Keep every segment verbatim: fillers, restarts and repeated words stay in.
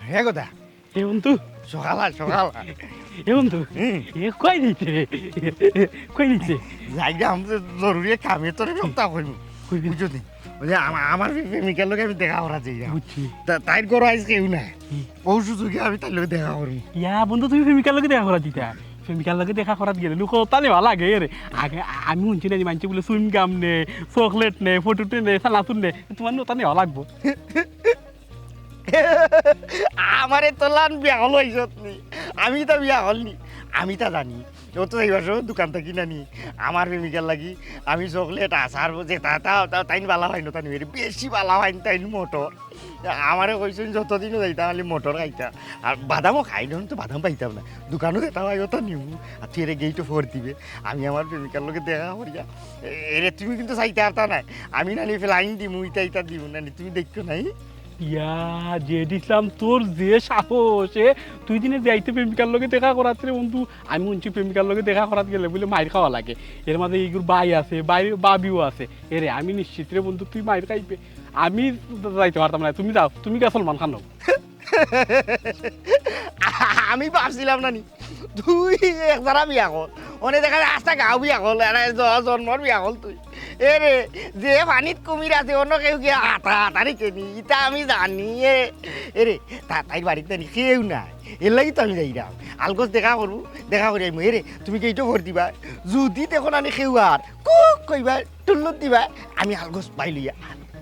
হে কথা। এ বন্ধু, সকালা সকালা। এ বন্ধু, হুম। এ কই দিতে? কই দিতে? যাই রে, আমি তো জরুরি কামে তোরে সপ্তাহ কইমু। কইবি? বুঝছো নি? ওই যে আমা- আমার প্রেমিকার লগে আমি দেখা করা যাই। বুঝছি। তা- তাইর ঘরো আইজ কেউ নাই। হুম। ও সুযোগে আমি তাইর লগে দেখা করমু। ইয়া বন্ধু, তুমি প্রেমিকার লগে দেখা করা দিতা? প্রেমিকার লগে দেখা করাত গেলে লোক তানে ভালা লাগে রে। আগে আ- আমি শুনছি না যে মানছে বলে চুইংগাম নে, চকলেট নে, ফটুটে নে, সানাসুর নে, তোমার নতা নেওয়া লাগবো। আমারে তোলান বিয়া হল হইছত নি, আমি তো বিয়া হল নি, আমি তা জানি। ও তো এইবার সব দোকান থাকি না নি, আমার প্রেমিকার লাগি আমি চকলেট, আচার, যেতা তা তা- তাইন বালা পাইন, তাইন বেশি বালা পাইন, তাইন মটর। আমারে কইছইন যতদিনও যাইতা খালি মটর খাইতা, আর বাদামও খাই, এখন তো বাদাম পাইতাম না, দোকানও যেতা হয় ওটা নিমু, আর তুই এরে গেইটও ফোর দিবে। আমি আমার প্রেমিকার লগে দেখা করিয়া, এ- এরে তুমি কিন্তু চাইতে আরতা নাই, আমি নানি ফ্লাইং দিমু, ইতা ইতা দিমু নানি, তুমি দেখছো নাই? ইয়া, জেড ইসলাম, তোর যে সাহস, এ, তুই দিনে যাইতে প্রেমিকার লগে দেখা করাত রে বন্ধু। আমি শুনছি প্রেমিকার লগে দেখা করাত গেলে বলে মাইর খাওয়া লাগে। এর মাঝে এইগুর ভাই আছে, ভাই, ভাবিও আছে। এরে, আমি নিশ্চিত রে বন্ধু, তুই মাইর খাইবে। আমি যাইতে পারতাম না, তুমি যাও, তুমি গিয়া সলমান খান হও। আমি ভাবছিলাম নানি তুই এক জারা বিয়া কর, অনে দেখা যায় আস্তা গাঁও বিয়া কর, এরে জ- জন্মর বিয়া কর তুই। এরে, যে পানিত কুমির আছে, অন্য কেউ গিয়া আটা আটারি কেনি, ইতা আমি জানি। এ, এরে, তা- তাইর বাড়িত নানি কেউ নাই, এর লাগি তো আমি যাইরাম। আলগোছ দেখা করমু, দেখা করি আইমু। এরে, তুমি গেইটও ফোর দিবা, যদি দেখো নানি কেউ আর কুক কইবা, টুল্লুত দিবা, আমি আলগোছ বাই লইয়া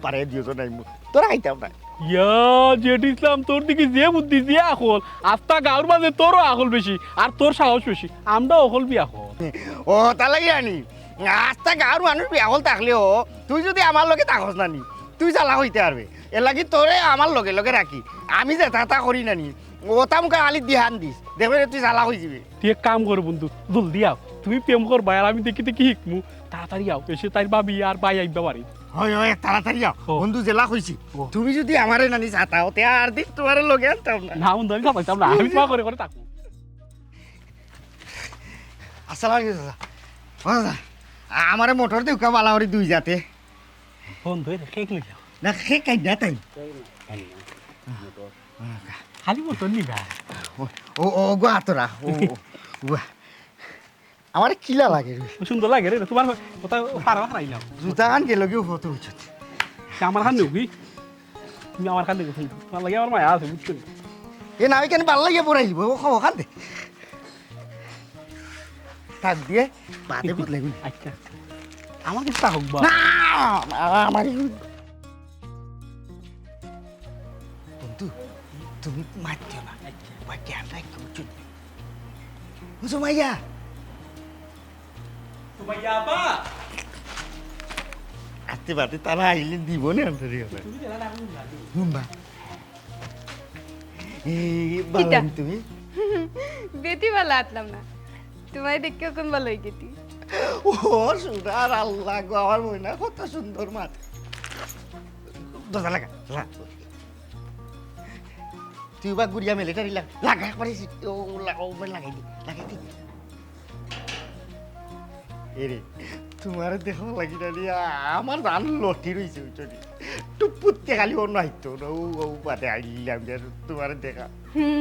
পারে দিও তো নাইমু, তোরা খাইতাম না। ইয়া, জেড ইসলাম, তোর দিকে যে বুদ্ধি, যে আকল, আস্তা গাঁওর মাঝে তোরও আকল বেশি, আর তোর সাহস বেশি, আমরা অকল বিয়া কর। ও, তা লাগি আনি, আস্তা গাঁওর মানুষ বিয়া হল থাকলেও তুই যদি আমার লগে থাকস না নি, তুই চালাক হইতে পারবে। এর লাগি তোরে আমার লগে লগে রাখি, আমি যেতা তা করি না নি, ওটা মুখে আলি দিহান দিস, দেখবে রে তুই চালাক হয়ে যাবে। তুই এক কাম কর বন্ধু, জলদি আও, তুমি প্রেম করবা আর আমি দেখি দেখি শিখমু। তাড়াতাড়ি আও, এসে তাইর ভাবি আর ভাই আইবা বাড়ি। হয় হয়, তাড়াতাড়ি আও। ও। বন্ধু, যেলা কইছি, ও। তুমি যদি আমারে নানি চাতাও, তে আর দিন তোমারে লগে আনতাম না। না বন্ধু, আমি খাবাইতাম না, আমি তোমার করে করে থাকবো। আসসালামু আলাইকুম চাচা। ও চাচা, আ- আমারে মোটর দেউক্কা বালা করি দুই জাতে। বন্ধু, এটা কেক লই যাও। না, সে কাইন্না তাই। খালি মতন নিবা। ও, ও, ও, গো আতরা। ও, ও, গো। আমার কিলা লাগে রে। ও সুন্দর লাগে রে, তোমার কথা পারা হারাই না। জুতা খান গেল গিয়ে ফটো উঠত। সে আমার খান নেবি? তুমি আমার খান দেখো, তোমার লাগে আমার মায়া আছে, বুঝছো নি? এ না, ওইখানে ভালো লাগে পড়াই দিব। ও খাবো খান দে। থাক দিয়ে, বাদে বদলাই বুঝলি। আচ্ছা, আমার কিছু তা হোক বা। না, না, আমার এই বন্ধু, তুমি মারতে না। বাকি আমরা একটু চুপ। বুঝো মাইয়া? তোমার ইয়া বা? আতে বাদে তারা আইলে দিব না আনতে দিও না। তুমি জানা না, আমি না। হুম্বা। এই কিতা? বালান তুমি? বেটি বালা আতলাম না। তোমায় দেখে কোন ভালো হয়ে গেছি। ও সোনার আল্লাহ গো, আমার ময়না কত সুন্দর মাত। দরজা লাগা, লাগা। তুই বা গুড়িয়া মিলিটারি লাগা, লাগা একবারে সি-, ও লা-, ও মানে লাগাই দি, লাগাই দি। এরে, তোমার দেখো লাগি না রে, আমার জান লটি রইছে, বুঝছো নি? টুপুতে খালি অন্য আইতো না, ও, ও বাদে আইলাম যে তোমার দেখা।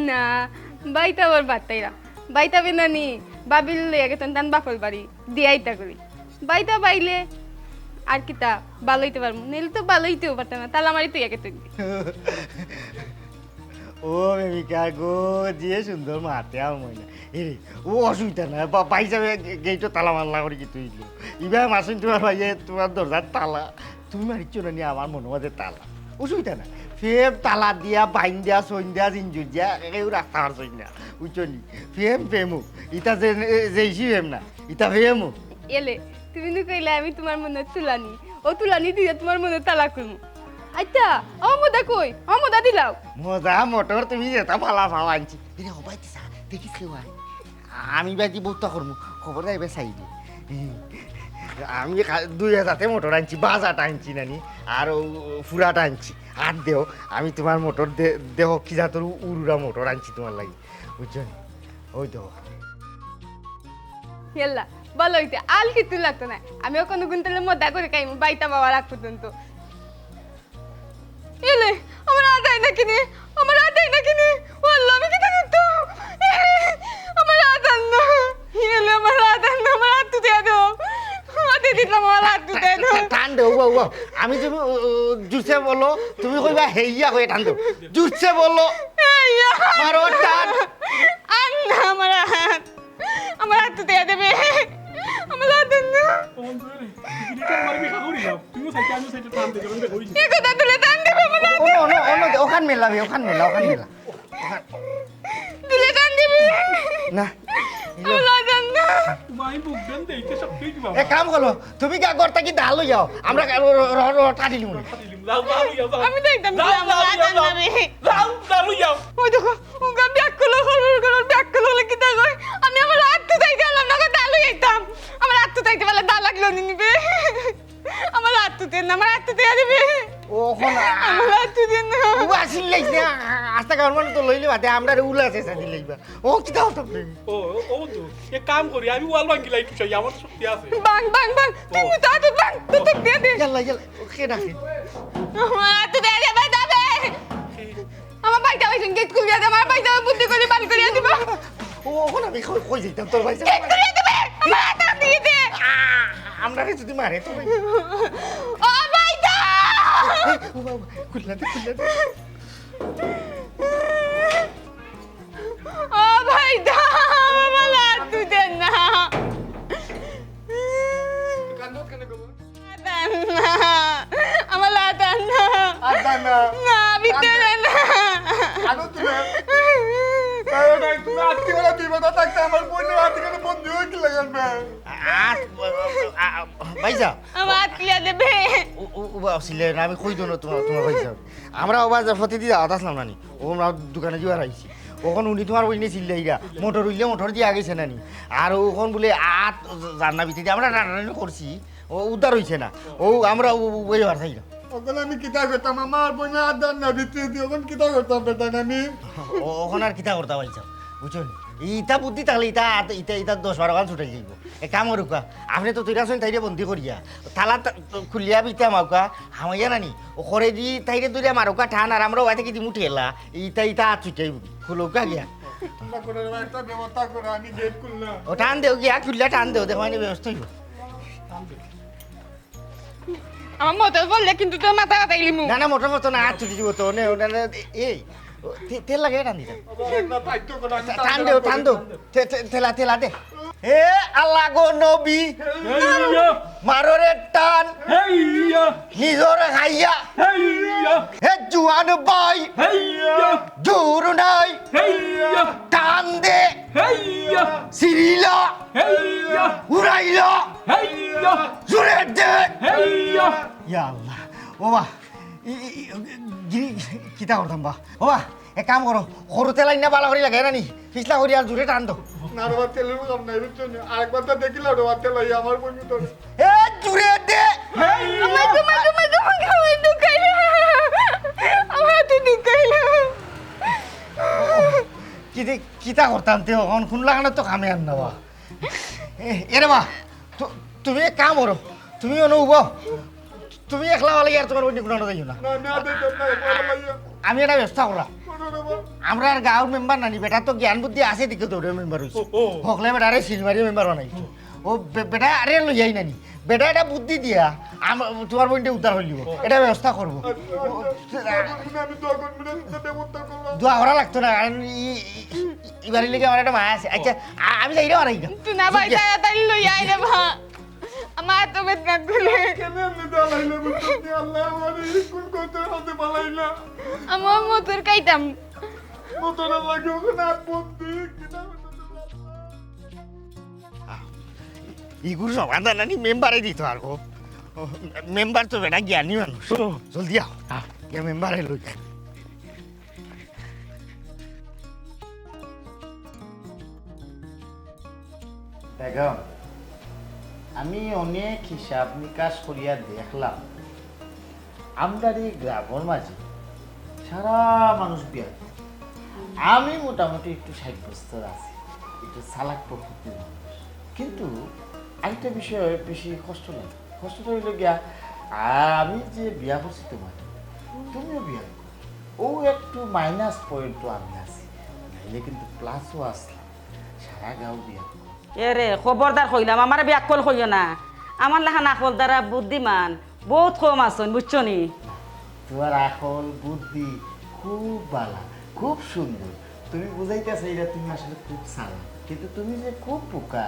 না, বাইতা আবার বাতাইরা। বাইতা বেনানি, বাবিল লইয়া গেতন তান বাপর বাড়ি, দিয়াইতা করি। বাইতা বাইলে, আর কিতা, বালইতে পারমু। নেইলে তো বালইতেও পারতাম না, তালা মারি তুই আগে তুই। ও প্রেমিকা গো, যে সুন্দর মাতে আমার ময়না। এরে, ও অসুবিধা নাই, বা-, ভাই সাহেব গে-, গেইটও তালা মারলা করি কি তুই ইলো? ইবা মাসুম তোমার ভাইয়ে তোমার দরজার তালা, তুমি মারিচ্ছ না নি আমার মনের মাঝে তালা। অসুবিধা নাই। প্রেম তালা দিয়া, বাইন দিয়া, সইন দিয়া, জিঞ্জুর দিয়া, কেউ রাখতে পারছই না। বুঝছো নি? প্রেম প্রেমও। ইটা যে, যে ইসি প্রেম না, ইটা প্রেমও। এলে, তুমি নু কইলে আমি তোমার মনে তুলানি। ও তুলানি দিয়ে তোমার মনে তালা করমু। আচ্ছা, ও মদা কই? ও মদা দিলাও। মজা মোটর তুমি যেটা ভালা ভাও আনছি। এরে হবাই দিছা, দেখিস কেউ আয়। আমি বাজি বউতা করমু, খবর যাইবে সাইডে। আমি খা-, দুই হাজারতে মোটর আনছি, বাজাটা আনছি নানি, আর ও ফুরাটা আনছি। আর দেও, আমি তোমার মোটর দে-, দেহ কি জাতর উ-, উরুরা মোটর আনছি তোমার লাগি। বুঝছো নি? ওই দেহ। ইয়াল্লা, ভালো হইতে। আল কিচ্ছু লাগতো না। আমি অখন গুনতলে মদা করে খাইমু, বাইতা বাবা রাখ পর্যন্ত। এলে, আমার আদায় নাকি নি? আমার আত দেয় না কেনে? ও আল্লাহ, আমি কিতা করতাম? আমার আত আন না। ইয়ে আল্লাহ, আমার আত আন না, আমার আত তো দিয়া দাও। আতে দিতাম, আমার আত তো দিয়া দাও। টা-, টান দে, উবা, উবা। আমি তুমি, উ, উ, জুরসে বলো, তুমি কইবা হেইয়া কইয়া টান দে। জুরসে বলো। হেইয়া। মারো টান। আন না আমার আত। আমার আত তো দিয়া দেবে। আমার আত আন না। অমন করে রে, তুই কি আমার বিয়া করি না? তুইও সাইডে, আমিও সাইডে টান দে, কেমন দেখো? এই কথা তুলে টান দেবে আমার আত। অনো, অনো, অনো, ওখান মেলাবে, ওখান মেলা, ওখান মেলা। তুলে টান দিবি। না। আমার আত আন না। মাই বুক দেন দে, ইতে সব তুই দিবা। এক কাম করো, তুমি গিয়া ঘর থাকি ডাল লই যাও, আমরা র-, র-, র-, রটকা দিলিমু। যাও, যাও, যাও, যাও। আমি তো একদম যাও, আমার যাও, আত আন যাও, না রে। যাও, যাও, যাও। ওই দেখো, ও গা ব্যাগ খুলো, খুলো, খুলো, ব্যাগ খুলো, খুলো, কিতা কয়? আমি আমার আত তো চাইতে পারলাম না, ডাল লই আইতাম। আমার আত তো চাইতে পারলে ডাল লাগলো নি নিবে। আমার আত তো দেন না, আমার আত তো দিয়া দিবে। ও, ওখান আমার আত তো দেন না। ও, আসিল লাইছ না, আস্তা গাঁওর মানুষ তো লইলে বাদে, আমরা রে উলা আছে সাথে লইবা। ও, কিতা হতো? ও, ও, ও বন্ধু, এক কাম করি, আমি ওয়াল ভাঙ্গি লাইট উঠাই, আমার তো শক্তি আছে। বাং, বাং, বাং, তুই ও। মুতা তো বাং, তো তো দিয়া দে। ইয়াল্লা, ইয়াল্লা, ওকে রাখি। আমার আত তো দিয়া দে, ভাই, যাবে। আমার ভাইটা ওই গেট খুলিয়া দে, আমার ভাইটা বুদ্ধি করি বান করিয়া দিব। ও, ওখান আমি কই, কই যাইতাম তোর ভাই? গেট খুলিয়া দিবে, আমার আত দিয়া দে। আ-, আমরা রে যদি মারে তো ভাই। ও ভাইটা! এ, ও বাবা, খুললা দে, খুললা দে। ও ভাইটা, আমার আত তো দেন না। কান্দো কেন গো? আত আন না, আমার আত আন না। আত আন না। না, ভিতরে আন না। আনো তুমি। আরে ভাই, তুমি আটকে বেলা দুই বেটা থাকতে আমার বোনের আটকে বেলা বন্দি হয়ে কি লাগান ভাই? আ-, আ-, আ-, ভাইজান। আমার আত খুলিয়া দেবে। ও, ও, ও বাবা, ছিলে না, আমি কই দোনো তোমার, তোমার ভাইজান। আমরা ও বাজার প্রতিদিন আত আসলাম না নি। ও আমরা দোকানে যাওয়ার আইছি। ওখান উনি তোমার বইনে চিল্লাইরা। মোটর উইলে মোটর দিয়া গেছে না নি। আর ওখান বলে আত জান্না ভিতরে আমরা টানাটানি করছি। ও উদ্ধার হইছে না। ও আমরা উ-, উ-, উবাই পারতাই না। ওখানে আমি কিতা করতাম? আমার বইনে আত দেন না ভিতরে দিয়ে, ওখানে কিতা করতাম বেটা আমি? ও-, ওখানে আর কিতা করতাম ভাইজান? বুঝছো নি? ইতা বুদ্ধি থাকলে ইতা আত-, ইতা, ইতা দশ বারো খান ছুটাই যাইব। এক কাম করুকা, আপনি তো তৈরা আছেন তাইরে বন্দি করিয়া। তালা তা-, তো খুলিয়া বিতা মাউকা, হামাইয়া নানি। ও করে দি তাইরে ধরিয়া মারুকা টান আর আমরা ওয়াতে কি দিমু ঠেলা। ইতা, ইতা আত ছুটাইব। খুলুকা গিয়া। তোমরা করে একটা ব্যবস্থা করো, আমি গেট খুললাম। ও টান দেও গিয়া, খুললে টান দেও, দেখো মানে ব্যবস্থা হইব। আমার মোটর বললে কিন্তু তোর মাথা কাটাইলিমু। না, না, মোটর মতো না, আত ছুটি দিব তো। নে, ও, না, না, এই, ও, তে-, তেল লাগে টান দিতাম। বাবা, একবার ফাইট তো করো, আমি টা-, টান টান দেও, করো, টান দেও। টান দেও। তে-, তে-, তেলা, তেলা দে। হে আল্লাহ গো নবী, হেইয়া। মারো রে টান, হেইয়া। নিজরে খাইয়া, হেইয়া। হে জুয়ান ভাই, হেইয়া। জোর নাই, হেইয়া। টান দে, হেইয়া। সিরিলা, হেইয়া। উড়াইলা, হেইয়া। জোরে দে। হেইয়া। ইয়া আল্লাহ, ও বা, ই, ই, ই, গিরি, কিতা করতাম বা? ও বা, এক কাম করো, সরু তেলা ইন্না বালা করি লাগে না নি? পিছলা করি আর জোরে টান দেও। না রে বা, তেলর কাম নাই, বুঝছো নি? আরেকবার তো দেখিলাম রে বা, তেলা ইয়া আমার বন্ধু তো। এ, জোরে দে। হেইয়া। আমার তো, আমার তো, আমার তো, আমার তো ঢুকাইলো। আমার তো ঢুকাইলো। কিতা, কিতা করতাম তে অখন? কোন লাগানো তো কামে আর না বা। এ, এরে বা, তু-, তুমি এক কাম করো, তুমি অনো উবাও। তুমি একলা অলে আর তোমার বইনে কুনানো যাইও না। না, না, না, না, না, না, না। আমি একটা ব্যবস্থা করা। করো রে বা। আমরার গাঁওর মেম্বার নানি, বেটা তো জ্ঞান বুদ্ধি আছে, দিকে দৌড়ে মেম্বার হইছে। ও, ও। হকলে বেটারে সিল মারিয়া মেম্বার বানাইছে। ও বে-, বেটা আরে লইয়াই নানি। বেটা এটা বুদ্ধি দিয়া আম-, তোমার বইনটা উদ্ধার হইলিব। ও। এটা ব্যবস্থা করব। আচ্ছা, আচ্ছা। দোয়া করবি না, আমি দোয়া করবি না, তুমি ব্যবস্থা করবা। দোয়া করা লাগতো না, কারণ ই-, ই-, ই-, ইবারই লেগে আমার একটা মায়া আছে। আচ্ছা, আ-, আমি যাই রে, আর আইগা। তুই না ভাই, বুঝলি? তাড়াতাড়ি লই আয় রে বা। আমার তো বেদনা করে। কেন এমনি দাঁড়াইলে বুঝতে আল্লাহ আমার এই কোন করতে হতে পারাই না। আমার মোটর কাইতাম। মোটর লাগে ওখানে আর বন্দি, কিনা আহ, ইগুর সমাধান আনি মেম্বারে দিত আর গো। ও, মেম্বার তো বেটা জ্ঞানী মানুষ। ও। জলদি আও। আহ। গিয়া মেম্বারে লই। বেগম, আমি অনেক হিসাব নিকাশ করিয়া দেখলাম, আমরার এই গ্রামর মাঝে সারা মানুষ বিয়া করে। আমি মোটামুটি একটু সাব্যস্ত আছি, একটু চালাক প্রকৃতির মানুষ, কিন্তু আরেকটা বিষয়ে বেশি কষ্ট লাগে। কষ্টটা হইল গিয়া, আমি যে বিয়া করছি তোমার, তুমিও বিয়া করো। ও একটু মাইনাস পয়েন্টও আমি আছি, নাইলে কিন্তু প্লাসও আসলাম। সারা গাঁও বিয়া করে। এরে, খবরদার কইলাম, আমারে বিয়াক্কল কইও না। আমার লাখান আকলদারা বুদ্ধিমান বউত কম আছইন, বুঝছো নি? তোমার আকল বুদ্ধি খুব বালা, খুব সুন্দর। তুমি বুঝাইতে চাইরা তুমি আসলে খুব চালাক, কিন্তু তুমি যে খুব বোকা,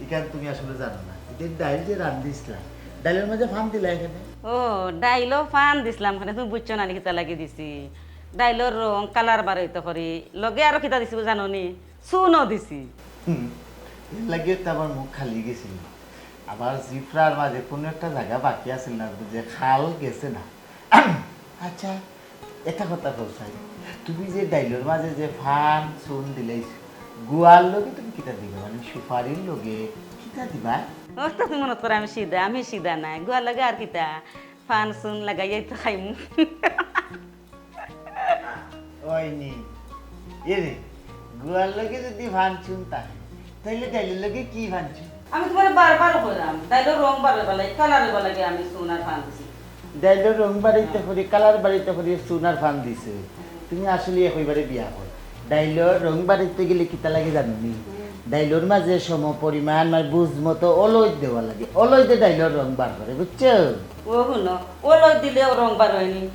ইখান তুমি আসলে জানো না। ইতে ডাইল যে রান্ধিছলা, ডাইলর মাঝে ফান দিলা কেনে? ও, ডাইলো ফান দিছলাম কেনে, তুমি বুঝছো না নি কিতা লাগি দিছি? ডাইলর রং কালার বাড়াইতো করি, লগে আরো কিতা দিছি জানো নি? চুনও দিছি। হুম, এর লাগিও তো আমার মুখ খালি গেছিল। আবার জিফরার মাঝে কোনো একটা জায়গা বাকি আছিল না, যে খাল গেছে না। আচ্ছা, একটা কথা কও চাই, তুমি যে ডাইলর মাঝে যে ফান চুন দিলাইছো, গুয়ার লগে তুমি কিতা দিবা? মানে সুপারির লগে কিতা দিবা? ও তো তুমি মনে করো আমি সিধা, আমি সিধা নাই। গুয়ার লগে আর কিতা? ফান চুন লাগাইয়াই তো খাইমু। ওই নি। এ রে, গুয়ার লগে যদি ফান চুন থাকে, তাইলে ডাইলর লগে কি ফান চুন? আমি তোমারে বারবার কইলাম, ডাইলর রং বাড়াইবার লাগি, কালার অইবার লাগি আমি চুন আর ফান দিছি। ডাইলর রং বাড়াইতে করি, কালার বাড়াইতে করি, চুন আর ফান দিছে। তুমি আসলে একবারে বিয়া কর। ডাইলর রং বাড়াইতে গেলে কিতা লাগে জানো নি? ডাইলর মাঝে সম পরিমাণ মানে বুঝ মতো অলইদ দেওয়া লাগে। অলইদে ডাইলর রং বার করে, বুঝছো? ও হুনো, অলইদ দিলেও রং বার অয়নি।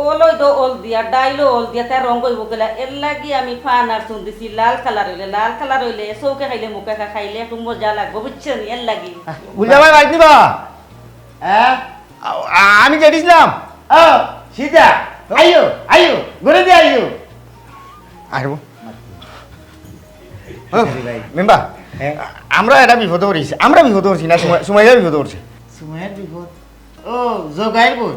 অলইদ অল দিয়া, ডাইলও অল দিয়া, তার রং অইবো কিলা। এর লাগি আমি ফান আর চুন দিছি লাল কালার অইলে, লাল কালার অইলে চউখে খাইলে মুখে খা-, খাইলে একটু মজা লাগবো, বুঝছো নি? এর লাগি। বুঝা ভাই, বাইক নিবা? হ্যাঁ? আ-, আ-, আমি জেডিছিলাম। ও, সিধা। আইও, আইও, ঘুরে দিয়ে আইও। আইবো। ও, আরে ভাই। মেম্বার, হ্যাঁ? আমরা একটা বিপদে পড়ছি। আমরা বিপদে পড়ছি না, সুমা-, সুমাইয়া বিপদে পড়ছে। সুমাইয়ার বিপদ? ও, জগাইর বোন।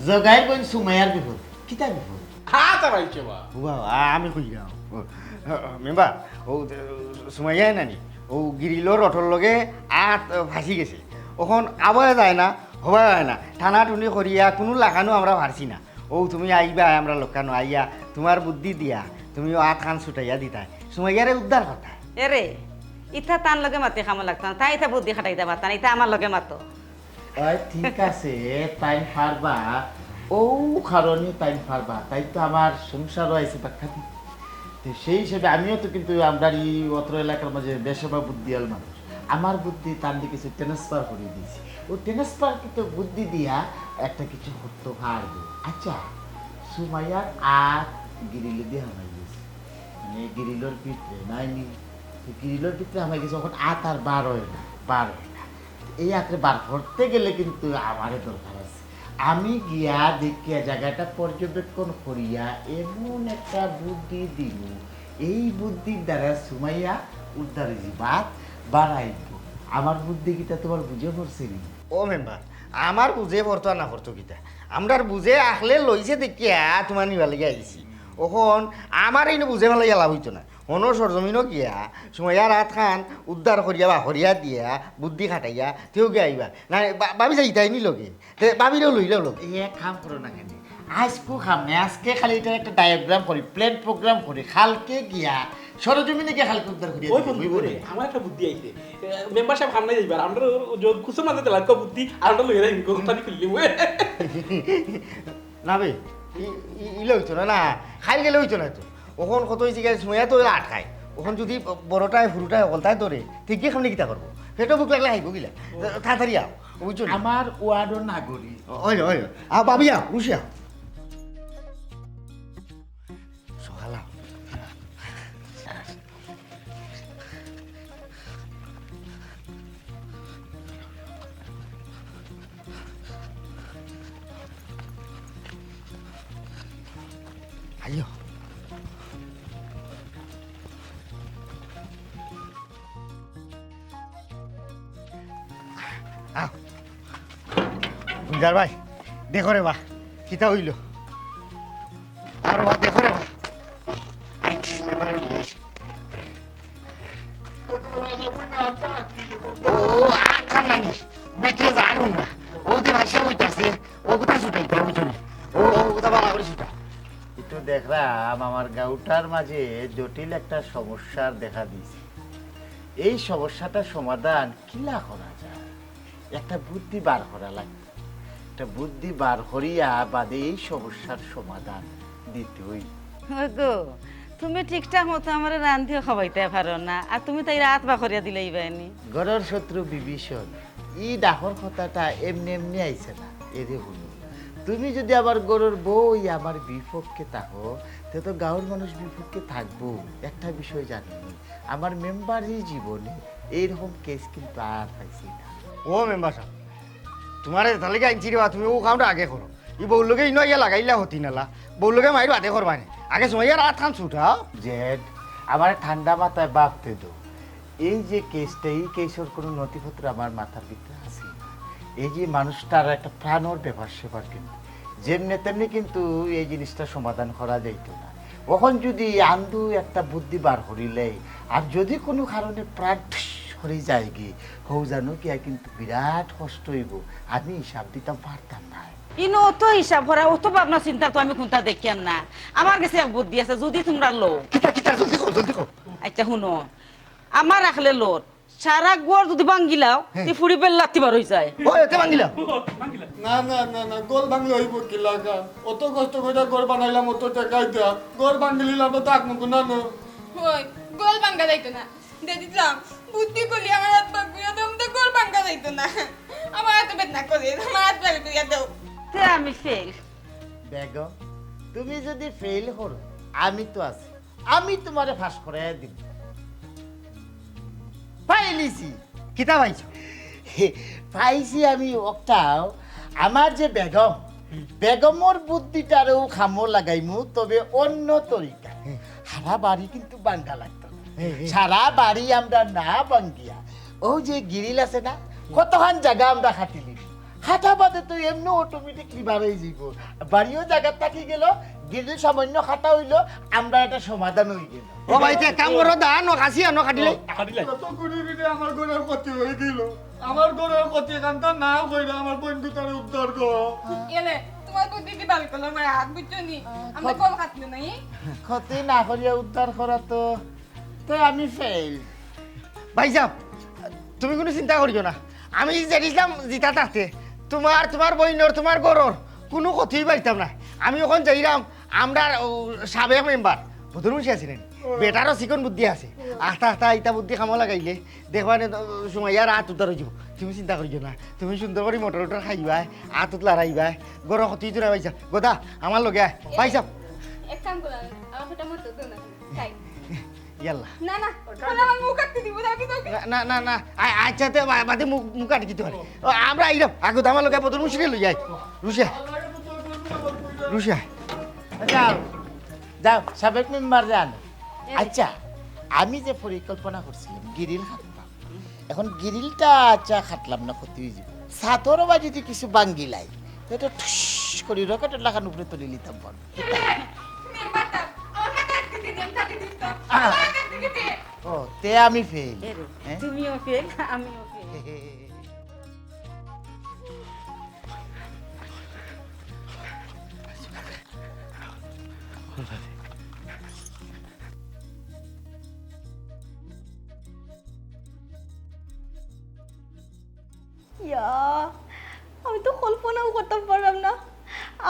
জগাইর বোন সুমাইয়ার বিপদ। কিতা বিপদ? হ্যাঁ, তা ভাই, কে বা? ও বাবা, আমি কই যাও? ও, মেম্বার, ও, সুমাইয়া নানি? ও গিরিলর অটর লগে আত ফাঁসি গেছে। অখন আওয়া যায় না, হওয়া যায় না। টানাটুনি করিয়া কুনু লাখানও আমরা পারছি না। ও তুমি আইবা, আমরা লগে আইয়া তুমার বুদ্ধি দিয়া তুমি ও আত খান ছুটাইয়া দিতায়। সুমাইয়ারে উদ্ধার করতা। এরে, ইতা তান লগে মাতি কামো লাগতো না। তাই ইতা বুদ্ধি খাটাইতা পারতা না, ইতা আমার লগে মাতো। ওই ঠিক আছে, তাইন পারবা, ও কারণে তাইন পারবা, তাই তো আমার সংসারও আইছে বাক্কা দিন। তো সেই হিসেবে আমিও তো কিন্তু আমরার ই অত্র এলাকার মাঝে বেশ বা বুদ্ধিয়াল মানুষ। আমার বুদ্ধি তান দি কিছু ট্রান্সফার করি দিছি। ও ট্রান্সফার কিন্তু বুদ্ধি দিয়া একটা কিছু করতে পারবো। আচ্ছা, সুমাইয়ার আত গিরিলে দিয়া হামাই গেছে, মানে গিরিলর ভিতরে নাইনি, তো গিরিলর ভিতরে হামাই গেছে, অখন আত আর বার অয় না, বার অয় না। এই আতরে বার করতে গেলে কিন্তু আমারে দরকার আছে। আমি গিয়া দেখিয়া জাগাটা পর্যবেক্ষণ করিয়া এমন একটা বুদ্ধি দিমু, এই বুদ্ধির দ্বারা সুমাইয়া উদ্ধার অইযিবো, আত বার অইবো। আমার বুদ্ধি কিতা তুমার বুঝে পড়ছে নি? ও মেম্বার, আমার বুঝে পড়তো আর না পড়তো কিতা? আমরার বুঝে আখলে লইছে দেখিয়া তুমার নিবার লাগি আইছি। অখন আমার ইনো বুঝে ফালাইয়া লাভ অইতো না। অনো সরজমিনো গিয়া সুমাইয়ার আত খান উদ্ধার করিয়া বা করিয়া দিয়া বুদ্ধি খাটাইয়া তেও গিয়া আইবা। না, বা-, ভাবি যাইতায় নি লগে। তে ভাবিরেও লইলাও লগে। এই এক কাম করো না কেনে? আইজকু কাম নাই, আইজকে খালি ইটার একটা ডায়াগ্রাম করি, প্ল্যান প্রোগ্রাম করি, কালকে গিয়া সরজমিনে গিয়া কালকে উদ্ধার করিয়া ওই দিবো, বন্ধু, অইবো ওই, নি? আমার একটা বুদ্ধি আইছে। এ, মেম্বার সাব কাম নাই যাইবার, আমরা ও, ও, খুশো মাঝে দিলাম বুদ্ধি, আর আমরা লইয়া যাইবো, কথা খুললি বই। না বে, ই-, ই-, ইলে অইতো না, না, খাইল গেলে অইতো না তো। অখন কত অইছে গিয়া, সুমাইয়া তো আটকায়। অখন যদি বড়টায়, হুরুটায়, হকলতায় ধরে, তে গিয়া কেমনে কিতা করবো? পেটো ভুক লাগলে খাইবো কিলা? ও। তা-, তাড়াতাড়ি আও, বুঝছো নি? আমার ওয়ার্ডও না করি। ওই, ওই, আ, ভাবিয়া, উঠিয়া। সকাল আও। আইও। আও। গুলজার ভাই, দেখো রে বা, কিতা অইলো? আরে বা, দেখো রে বা। ও, আত খান নানি, বেটিয়ে জানুন না। ও যে ভাষা অইতাছে, ও কথা ছুটাইতে হবে তুমি। ও, ও কথা বালা করি ছুটা। একটু দেখলাম আমার গাঁওটার মাঝে জটিল একটা সমস্যার দেখা দিছে। এই সমস্যাটা সমাধান কিলা করা যায়? একটা বুদ্ধি বার করা লাগবে। একটা বুদ্ধি বার করিয়া বাদে এই সমস্যার সমাধান নিতই। ওগো, তুমি ঠিকঠাক মতো আমারে রান্ধিও খাওয়াইতায় পারো না, আর তুমি তাইরে আত বাকরিয়া দিলাইবায় নি। ঘরর শত্রু বিভীষণ, ই ডাকর কথাটা এমনে এমনে আইছে না। এরে হুনো, তুমি যুদি আমার ঘরর বউ অইয়া আমার বিপক্ষে থাকো, তে তো গাঁওর মানুষ বিপক্ষে থাকবো। একটা বিষয় জানো নি, আমার মেম্বারি জীবনে এইরকম কেস কিন্তু আর পাইছি না। ও মেম্বার সাব, তুমারে যেতার লাগি আনছি রে বা, তুমি অউ কামটা আগে করো। ই বউর লগে ইনো আইয়া লাগাইলা হতি নালা, বউর লগে মাইর বাদে করবায় নি। আগে সুমাইয়ার আতখান ছুটাও। জেড, আমারে ঠান্ডা মাথায় ভাবতে দেও। এই যে কেসটা, এই কেসর কোনো নথিপত্র আমার মাথার ভিতরে আছে না। এই যে মানুষটার একটা প্রাণর ব্যাপার স্যাপার কিন্তু, যেমনে তেমনে কিন্তু এই জিনিসটা সমাধান করা যাইতো না। অখন যুদি আন্দু একটা বুদ্ধি বার করিলাই, আর যুদি কোনো কারণে প্রাণ ঠুস করি যায়গি, হউ জানো কিয়া কিন্তু বিরাট কষ্ট অইবো। আমি হিসাব দিতাম পারতাম না। ইনো অত হিসাব করা, অত ভাবনা চিন্তা তো আমি কুনতা দেখিয়ার না। আমার গেছে এক বুদ্ধি আছে, যুদি তুমরা লও। কিতা, কিতা, জলদি কও, জলদি কও। আচ্ছা, হুনো, আমার আখলে লও, সারা ঘর যুদি ভাঙ্গিলাও, হ্যাঁ। তে ফুড়ি বেল্লাত্তি বার অইযায়। ও, এতে ভাঙ্গিলাও? না, না, না, না, ঘর ভাঙলে অইবো কিলা? অত কষ্ট করিয়া ঘর বানাইলাম, অত টেকা দিয়া, ঘর ভাঙিলিলে আমরা থাকমু কুনানো? ওই, ঘর ভাঙ্গা যাইতো না। দে দিলাম, বুদ্ধি করি আমার আত বাকরিয়া দেও, তো ঘর ভাঙ্গা যাইতো না। আমার আত বেদনা করে, আমার আত বাকরিয়া দেও। তে আমি ফেল। বেগম, তুমি যুদি ফেল করো, আমি তো আছি, আমি তুমারে পাস করাইয়া দিমু। পাইলিছি। কিতা পাইছো? পাইছি আমি অকটাও, আমার যে বেগম, বেগমর বুদ্ধিটারেও কামো লাগাইমু, তবে অন্য তরিকা। সারা বাড়ি কিন্তু ভাঙ্গা লাগতো না। সারা বাড়ি আমরা না ভাঙ্গিয়া, অউ যে গিরিল আছে না, কতখান জাগা আমরা কাটিলিমু। কাটা বাদে তো এমনে অটোমেটিকলি বার অইযিবো। বাড়িও জাগাত থাকি গেলো, গিরিল সামান্য কাটা অইলো, আমরার একটা সমাধান অইগেলো। ও ভাই, তে এক কাম করো, দা আনো, কাছি আনো, কাটিলাই। কাটিলাই। কত করি করি আমার ঘরর ক্ষতি অইগেলো। আমার ঘরর ক্ষতি এখানটা না কইরা আমার বইন দুটারে উদ্ধার করো। এলে, তুমার বুদ্ধি দি বাড়ি করলো আমার আত, বুঝছো নি? আমরা কল কাটলো নাই। ক্ষতি না করিয়া উদ্ধার করা তো, তো আমি ফেল। ভাইসাব, তুমি কুনু চিন্তা করিও না। আমি যেতা দিছলাম যেতা তাতে, তুমার, তুমার বইনর, তুমার ঘরর কুনু ক্ষতি পাইতাম না। আমি অখন যাইরাম, আমরার অউ সাবেক মেম্বার বদরুল মুন্সি আছে না, বেটারও চিকন বুদ্ধি আছে। আস্তা আস্তা ইতা বুদ্ধি কামো লাগাইলে দেখবায় নে, সুমাইয়ার আত উদ্ধার অইযিবো। তুমি চিন্তা করিও না, তুমি সুন্দর করি মটর উটর খাইবায়, আত উত লাড়াইবায়, ঘরর ক্ষতি অইতো না। ভাইসাব, গদা, আমার লগে আয়। ভাইসাব। এক কাম করো, আমার ফটা মতো দো না, খাই। ইয়াল্লা। না, না, তাহলে আমার মুখ কাটতে দিব, যাও কি, যাও কি? না, না, না, না। আ-, আচ্ছা, তে বা-, বাদে মুখ, মুখ কাটি দিতে পারে। ও, আমরা আইরাম। আগে তো আমার লগে বদরুল মুন্সিরে লই আয়। রুশিয়া। রুশিয়া। যাও, যাও, সাবেক মেম্বার যান। আচ্ছা, আমি যে পরিকল্পনা করছিলাম, গিরিল কাটতাম। এখন গিরিলটা আচ্ছা কাটলাম না, ক্ষতি অইযিবো। ছাতর বা যুদি কিছু ভাঙ্গিলাই, তে তো ঠুস করি রকেটর লাখান উপরে তুলিলিতাম বল। মেম্বার সাব, আমার কাছে আটকে দিন, আমি কাটি দিতাম। আহ। আমার কাছে আটকে দিন। ও, তে আমি ফেল। এরে, হ্যাঁ? তুমিও ফেল, আমিও ফেল। ইয়া, আমি তো কল্পনাও করতাম পারলাম না,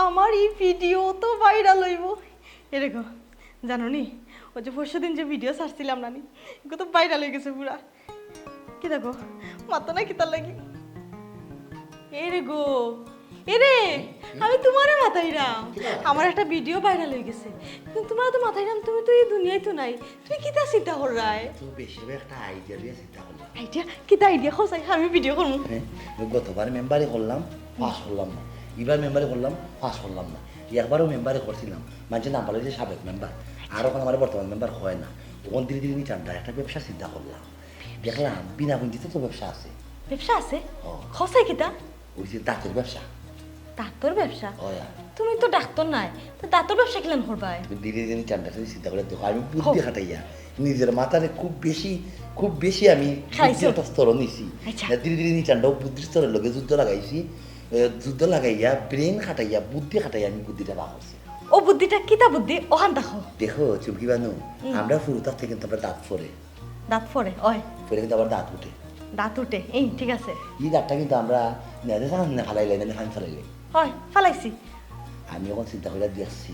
আমার ই ভিডিও তো ভাইরাল অইবো। এরে গো, জানো নি, অউ যে পরশু দিন যে ভিডিও ছাড়ছিলাম না নি, ইগু তো ভাইরাল অইগেছে পুরা। কিতা গো, মাতো না কিতার লাগি? এরে গো, এরে, আমি তুমারে মাতাইরাম। কিতা? আমার একটা ভিডিও ভাইরাল অইগেছে, কিন্তু তুমারে তো মাতাইরাম, তুমি তো ই দুনিয়াত তো নাই, তুমি কিতা চিন্তা কররায়? তো বেশিরভাগ একটা আইডিয়া লইয়া চিন্তা করলাম। আইডিয়া? কিতা আইডিয়া? কও চাই, আমি ভিডিও করমু। হ্যাঁ, গতবার মেম্বারি করলাম, পাস করলাম না। ইবার মেম্বারি করলাম, পাস করলাম না। একবারও মেম্বারি করছিলাম, মানষে নাম পাল্লাইছে সাবেক মেম্বার। আর অখন আমারে বর্তমান মেম্বার কয় না। অখন ধীরে ধীরে নিচানটা একটা ব্যবসা চিন্তা করলাম। দেখলাম, বিনা পুঁজিতে তো ব্যবসা আছে। ব্যবসা আছে? ও। কও চাই কিতা? অউ যে দাঁতর ব্যবসা। দাঁতর ব্যবসা? অয়। তুমি তো ডাক্তর নায়, তো দাঁতর ব্যবসা কিলান করবায়? তুমি ধীরে ধীরে নিচানটা খালি চিন্তা করি দেখো, আমি বুদ্ধি খাটাইয়া নিজর মাথারে খুব বেশি, খুব বেশি আমি বুদ্ধির একটা স্তর নিছি। আচ্ছা। না, ধীরে ধীরে নিচানটা অউ বুদ্ধির স্তরর লগে যুদ্ধ লাগাইছি, এ, যুদ্ধ লাগাইয়া, ব্রেইন খাটাইয়া, বুদ্ধি খাটাইয়া আমি বুদ্ধিটা বার করছি। অউ বুদ্ধিটা কিতা বুদ্ধি? অখান দেখো। দেখো, চুমকি বানু, আমরা হুরুতার থাকি কিন্তু আমরার দাঁত পড়ে। দাঁত পড়ে, অয়। পড়ে কিন্তু আবার দাঁত উঠে। দাঁত উঠে, এই ঠিক আছে। ই দাঁতটা কিন্তু আমরা নেদে থাকাত না ফালাইলে, নেদে ফালাইলে। অয়, ফালাইছি। আমি অখন চিন্তা করিয়া দেখছি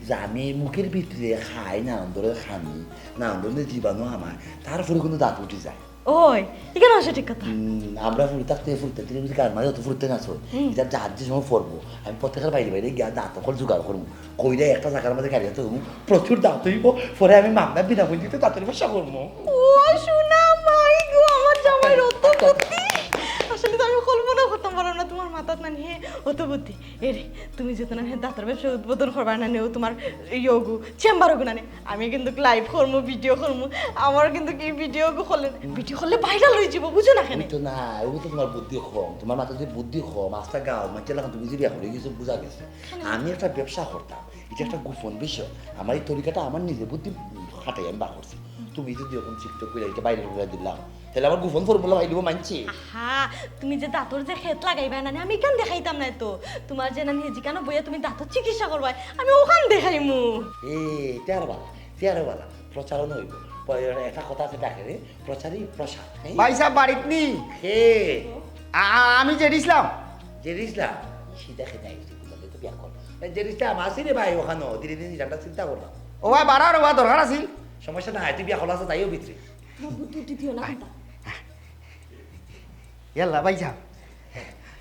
যে আমি মুখর ভিতরে খাই নানান ধরনর খানি, নানান ধরনর জীবাণু হামায়, তারপরে কিন্তু দাঁত উঠি যায়। ওই, ইখান অবশ্য ঠিক কথা। হুম, আমরা ফুরি থাকতে ফুরিতে, তুমি যদি গান মাঝে অত ফুরিতে না চল, এটা যার যে সময় পড়বো, আমি প্রত্যেকের বাইরে বাইরে গিয়া দাঁত অকল জোগাড় করমু, কইরা একটা জাগার মাঝে গাড়িয়া থইমু, প্রচুর দাঁত অইবো, পরে আমি মামলা বিনা মূল্যে দাঁতর ব্যবসা করমু। ও সোনা মাই গো, আমার জামাইর অত বুদ্ধি। আসলে তো আমি কল্পনা করতাম পারলাম না তুমার মাথাত নানি হে অত বুদ্ধি। এরে, তুমি যেতা নানি হে দাঁতর ব্যবসা উদ্বোধন করবা নানি, ও তুমার ইয়োগু, চেম্বার অগু নানি, আমি কিন্তু live করমু, video করমু। আমার কিন্তু কি video গু করলে, video করলে viral অইযিবো, বুঝো না কেনে? তো না, ওগু তো তুমার বুদ্ধি কম, তুমার মাথাত যে বুদ্ধি কম, আস্তা গাঁও মানষর লাখান তুমি যে বিয়া করি গেছো, বুঝা গেছে। আমি একটা ব্যবসা করতাম, ইটা একটা গোপন বিষয়। আমার ই তরিকাটা আমার নিজে বুদ্ধি খাটাই আমি বার করছি। তুমি যদি অখন TikTok করিয়া ইটা viral করিয়া দিলাও, তাইলে আমার গোপন formula পাইলিবো মানষে। হ্যাঁ, তুমি যে দাঁতর যে খেত লাগাইবা নানি, আমি ইখান দেখাইতাম নায় তো। তুমার যে নানি হে যেখানো বইয়া তুমি দাঁতর চিকিৎসা করবায়, আমি অখান দেখাইমু। এ, তে আরো বালা, তে আরো বালা। প্রচারও অইবো। প-, একটা কথা আছে ডাকে রে, প্রচারই প্রসার। এই? ভাইসাব বাড়িত নি? কে? আ-, আ-, আমি জেড ইসলাম। জেড ইসলাম? সিধা খেতে আইছি, বুঝলে তো বিয়া কর। এ, জেড ইসলাম, আছি রে ভাই অখানো, ধীরে ধীরে নিজামটা চিন্তা করলাম। ও ভাই, বাড়াও রে, বাড়াও, দরকার আছিল। সমস্যা নাই, তুই বিয়া খোলা আছে, যাইও ভিতরে। বুদ্ধি দিও না। ইয়াল্লা, ভাইসাব।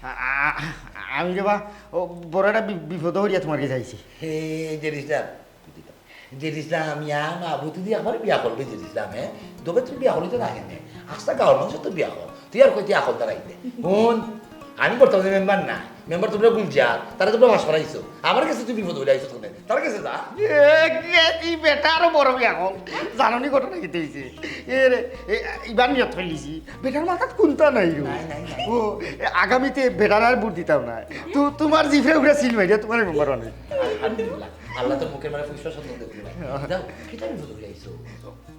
আ-, আ-, আ-, আমি রে বা, ও, বড় একটা বি-, বিপদো পড়িয়া তুমার গেছে আইছি। হে, জেড ইসলাম, জেড ইসলাম, ইয়া না, বুদ্ধি দিয়া আমার বিয়া করবে জেড ইসলাম, হ্যাঁ? তবে তুই বিয়া করলি তো না কেনে? আস্তা গাঁওর মানষর তো বিয়া কর। তুই আর কইতে আকল দাঁড়াইতে। হুন, আমি বর্তমানে মেম্বার না। মেম্বার তুমরা গুলজার, তারে তুমরা পাশ করাইছো। আমার গেছে তুই বিপদো পড়িয়া আইছো কেনে? তার গেছে যা। এ, এ, ই বেটা আরো বড় বিয়া কর। জানো নি ঘটনা কিতা অইছে? এ রে, এ, ইবার নিয়ত করিলিছি। বেটার মাথাত কুন্তা নাই রে। নাই, নাই, নাই। ও, এ, আগামীতে বেটার আর ভোট দিতাম নায়। তু-, তুমার জিফরে উফরে সিল মারিয়া তুমারে মেম্বার বানাই। আলহামদুলিল্লাহ। আল্লায় তো মুখর মাঝে পুষ্প সন্তান দিলা। যাও, কিতা বিপদো পড়িয়া আইছো?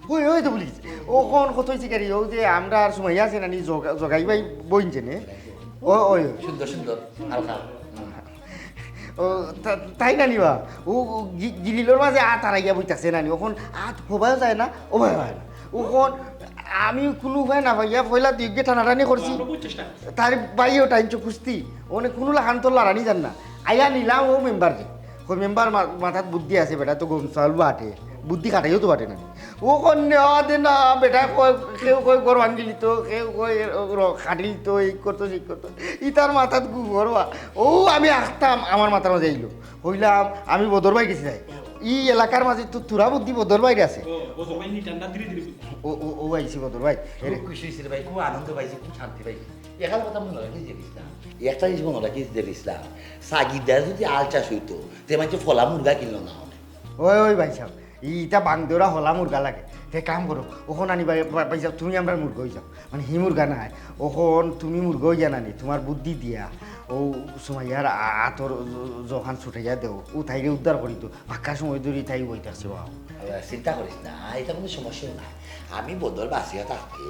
ওই, ওই তো ভুলি গেছি। অখন কত অইছে কি রে, অউ যে আমরার সুমাইয়া আছে নানি, জগা-, জগাই ভাই বইন যে নে। ও, ওই, ওই। সুন্দর, সুন্দর। হালকা। হুম। ও, তা-, তাই নানি বা? ও, ও গি-, গিরিলর মাঝে আত হারাইয়া বইতাছে নানি। অখন আত হবায়ও যায় না, ওবায়ও যায় না। অখন আমি কুনু উপায় না পাইয়া পয়লা দুইগে টানাটানি করছি। তার ভাইও টানছে কুস্তি। অনে কুনু লাখান তো লড়ানি যার না। আইয়া নিলাম অউ মেম্বাররে। কই মেম্বার মা-, মাথাত বুদ্ধি আছে, বেটা তো গম চাউল বাটে, বুদ্ধি খাটাইও তো বাটে না। অখন নেওয়া দে না, বেটা কয়, কেউ কয় ঘর ভাঙ্গিলিতো, কেউ কয় র-, কাটিলিতো, এই করতো, সেই করতো। ইতার মাথাত গোবর বা। অউ আমি আখতাম, আমার মাথার মাঝে আইলো। কইলাম, আমি বদর ভাইর গেছে যাই। ই এলাকার মাঝে তো থুড়া বুদ্ধি বদর ভাইর আছে। ও, বদর ভাই নি ঠান্ডা ধীরে ধীরে বুদ্ধি। ও, ও, ও আইছে বদর ভাই। এরে। খুব খুশি অইছি রে ভাই, খুব আনন্দ পাইছি, খুব শান্তি পাইছি। একটা কথা মনো রাখিস জেড ইসলাম, একটা জিনিস মনো রাখিস জেড ইসলাম, সাগিদার যদি আল চাষ অইতো, তে মানষে ফলা মুরগা কিনলো না অনে। ওই, ওই ভাইসাব, ইতা বাংদরা হলা মুরগা লাগে। তে কাম করো, অখন আনি ভাই, ভাই, ভাইসাব, তুমি আমরার মুরগা অইযাও। মানে হি মুরগা নায়, অখন তুমি মুরগা অইয়া নানি, তুমার বুদ্ধি দিয়া, অউ সুমাইয়ার আ-, আতর জ-, জখান ছুটাইয়া দেও, অউ তাইরে উদ্ধার করিতো, বাক্কা সময় ধরি তাই বই থাকছে বাবা। আরে, চিন্তা করিস না, ইতা কুনু সমস্যা নায়। আমি বদর বাঁচিয়া থাকতে,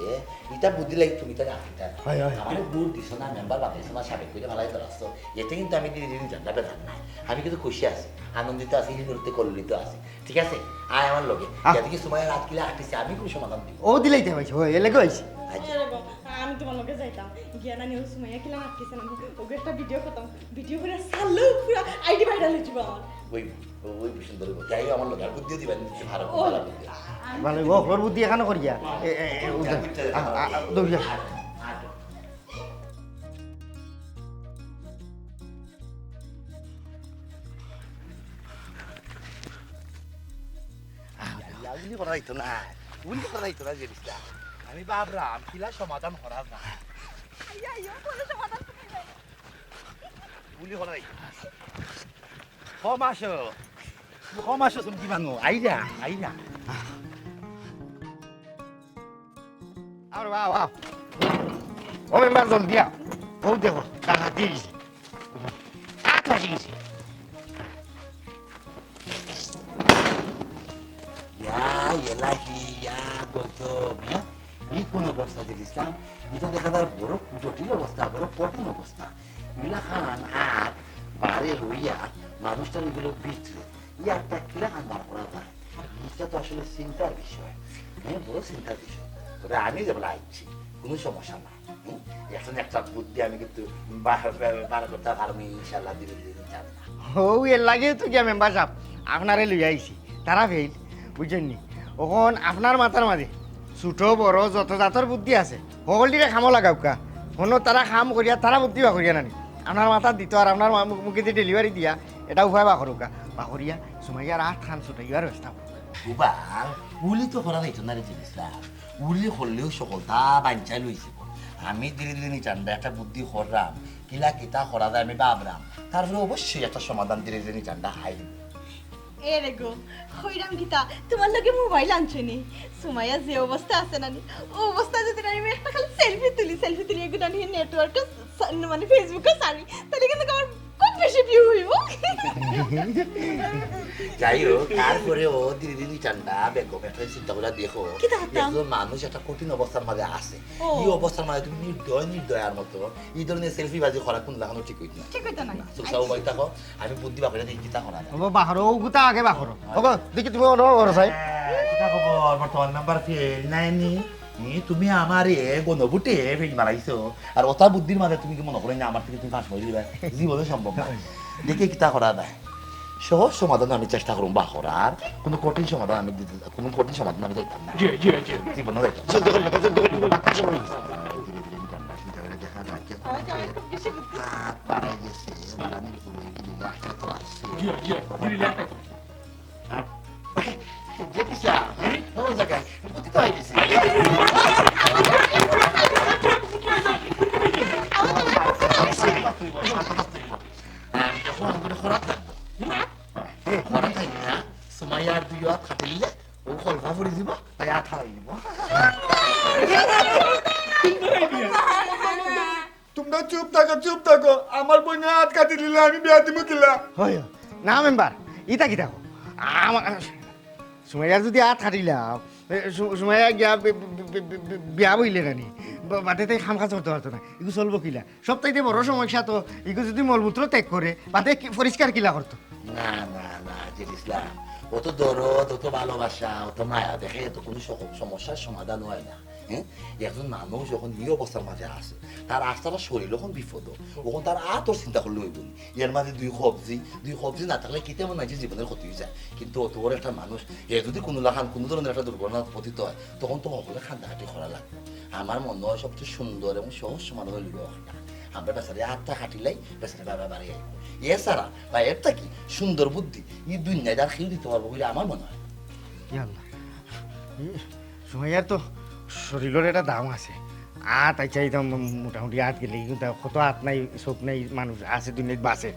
ইতা বুদ্ধি লাগি তুমি তারে আফিতা। হয়, হয়। আমারে ভোট দিছো না, মেম্বার বানাইছো না, সাবেক কইরা ফালাই ধরাছো। এতে কিন্তু আমি দিদি দিদি জানলা বেদার নাই। আমি কিন্তু খুশি আছি, আনন্দিত আছি, হিন্দুতে কল্লিত আছি। ঠিক আছে? আয় আমার লগে। আহ। যাতে কি সময় রাত কিলা আটতেছে, আমি কোনো সমাধান দিব। ও দিলেই তো হয়েছে, হয়, এলাকা হয়েছে। আচ্ছা। এরকম, আমি তোমার লগে যাইতাম। গিয়া না নিয়ে সুমাইয়া কিলা আটকেছে না, ওকে একটা ভিডিও করতাম। ভিডিও করে ছাড়লেও পুরা আইডি ভাইরাল হয়ে যাবে আমার। ওই, ওই সুন্দর, যাই আমার লগে, আর বুদ্ধি দিবেন, ভালো, ও, ভালো বুদ্ধি। আমি ভালো, ও, ওর বুদ্ধি এখানে করিয়া। এ, এ, এ, উঠে। আ, আ, আ, দৌড়িয়া। আট, আট। ইয়া, উলি করা যাইতো না, উলি করা যাইতো না, জেড ইসলাম। আমি ভাবলাম, কিলা সমাধান করা যায়। ইয়া, ইয়া, কোনো সমাধান করা যায় না। উলি করা যাইতো না। কম আসো, কম আসো, তুমি কি মানো? আইরা, আইরা। আও রে, আও, আও। ও মেম্বার, জলদি আও। ও দেখো, ডাকাতি অইছে। আত লাগি গেছে। ইয়া, এলাহি, ইয়া, গজব, হ্যাঁ? ই কোন অবস্থা দেখছিলাম? ইটা দেখা যায় বড় জটিল অবস্থা, বড় কঠিন অবস্থা। ইলাখান আর বারে রইয়া মানুষটার ইগুলো ভিতরে, ই আতটা কিলাখান বার করা যায়? ইটা তো আসলে চিন্তার বিষয়। হ্যাঁ, বড় চিন্তার বিষয়। তবে আমি যেবলা আইছি, কোনো সমস্যা নাই। হুম? এখন একটা বুদ্ধি আমি কিন্তু বার, বার, বার করতে পারবো ইনশাআল্লাহ, ধীরে ধীরে ইনশাআল্লাহ। ও, এর লাগেউ তো গিয়া মেম্বার সাব আপনারে লইয়া আইছি। তারা ফেইল, বুঝছইন নি? অখন আপনার মাথার মাঝে ছোট বড় যত জাতর বুদ্ধি আছে, হকলটিরে কামো লাগাউক্কা। হনো তারা কাম করিয়া, তারা বুদ্ধি বার করিয়া নানি আপনার মাথাত দিতো, আর আপনার মা-, মুখ-, মুখেদি ডেলিভারি দিয়া এটা উপায় বার করউক্কা। বার করিয়া সুমাইয়ার আত খান ছুটাইবার ব্যবস্থা করউক্কা। বুবা, উলি তো করা যাইতো না রে জিনিসটা। উলি করলেউ সকলতা বাঞ্চাইল অইযিবো। আমি ধীরে ধীরে নিচান্ডা একটা বুদ্ধি কররাম, কিলা কিতা করা যায় আমি ভাবরাম, তারপরে অবশ্যই একটা সমাধান ধীরে ধীরে নিচান্ডা আইবো। এ রে গো, কইরাম কিতা, তুমার লগে মোবাইল আনছো নি? সুমাইয়া যে অবস্থা আছে নানি, ও অবস্থা যদি নানি আমি একটা খালি সেলফি তুলি, সেলফি তুলি এগুলা নিয়া নেটওয়ার্কে সা-, মানে Facebookও ছাড়ি, তাইলে কিন্তু আমার খুব বেশি ভিউ অইবো। যাই হোক, তারপরেও ধীরে ধীরে নিচান্ডা বেগম একটা চিন্তা করিয়া দেখো। কিতা করতাম? একজন মানুষ একটা কঠিন অবস্থার মাঝে আছে, ও। এই অবস্থার মাঝে তুমি নির্দয়, নির্দয়ার মতো এই ধরনের সেলফি বাজি করা কোন লাখানো ঠিক অইতো না। ঠিক অইতো না। না, চুপচাপ বাড়ি থাকো, আমি বুদ্ধি বার করিয়া দেখি কিতা করা যায়। ওগো, বার করো, ওগুতা আগে বার করো। ওগো, দেখি তুমি ওনো ওনো চাই। হ্যাঁ, কিতা খবর? বর্তমান মেম্বার ফেইল নায়নি? এ, তুমি আমারে গণভোটে ফেইল মারাইছো। আর অতা বুদ্ধির মাঝে তুমি কি মনো করো না আমার থাকি তুমি পাশ করি দিবা? জীবনে সম্ভব না। দেখি কিতা করা যায়। সহজ সমাধান আমি চেষ্টা করমু বার করার। কোনো কঠিন সমাধান আমি দিতে, কোনো কঠিন সমাধান আমি দিতাম না। জি, জি, জি। জীবনে দিতাম না। সহ্য করি না, সহ্য করি না। ধীরে ধীরে আমি ঠান্ডা, চিন্তা করে দেখা যায়। আচ্ছা, আমার খুব বেশি বুদ্ধি। হাত বাড়াই গেছে, বাড়ানির পরে কি দিলে আসতে তো আসছে। জি, জি, জি, রিল্যাক্স। আর যে কিসা, হুম? কোন জায়গায়? বুদ্ধি তো হয়ে গেছে। আর যখন আমাদের খরাত লাগবো, হুম? খরাত থাকবে না, সুমাইয়ার দুই হাত খাটিলে ও কলফা পড়ি দিব, তাই আত হারাই দিব। তুমরা চুপ থাকো, চুপ থাকো। আমার বইনর আত কাটি দিলে আমি বিয়া দিমু কিলা? হয়, হয়। না মেম্বার, ইতা কিতা কও? আমার সুমাইয়ার যদি আত কাটিলাও, এ, সু-, সুমাইয়া গিয়া বি-, বি-, বিয়া বইলে নানি, বা-, বাদে তাই কাম কাজ করতে পারতো না। ইগু চলবো কিলা? সবচাইতে বড় সমস্যা তো, ইগু যদি মলমূত্র ত্যাগ করে, বাদে কি, পরিষ্কার কিলা করতো? না, না, না, জিনিস না। অত দরদ, অত ভালোবাসা, অত মায়া দেখে তো কোনো সম-, সমস্যার সমাধান হয় না। হ্যাঁ? একজন মানুষ যখন এই অবস্থার মাঝে আছে, তার আস্তাটা শরীর যখন বিপদ, তখন তার আতর চিন্তা করলে অইবো নি। এর মাঝে দুই কবজি, দুই কবজি না থাকলে কিতা মনে হয় যে জীবনের ক্ষতি হয়ে যায়। কিন্তু অত বড় একটা মানুষ, এ যদি কোনো লাখান, কোনো ধরনের একটা দুর্ঘটনাত পতিত হয়, তখন তো সকলে কান্দাকাটি করা লাগবে। আমার মনে হয় সবচেয়ে সুন্দর এবং সহজ সমাধান হইল একটা। আমরা বেচারি আতটা কাটিলাই, বেচারি বারবার বাড়ি আইব। এছাড়া বা এর থাকি সুন্দর বুদ্ধি এই দুনিয়ায় আর কেউ দিতে পারবো বলে আমার মনে হয়। ইয়া আল্লাহ। ই সুমাইয়ার তো শরীরের একটা দাম আছে। আত আইচ্ছা, এই তো মোটামুটি আত গেলে, কিন্তু কত আত নাই, চোখ নাই, মানুষ আছে দুনিয়াত বাঁচে।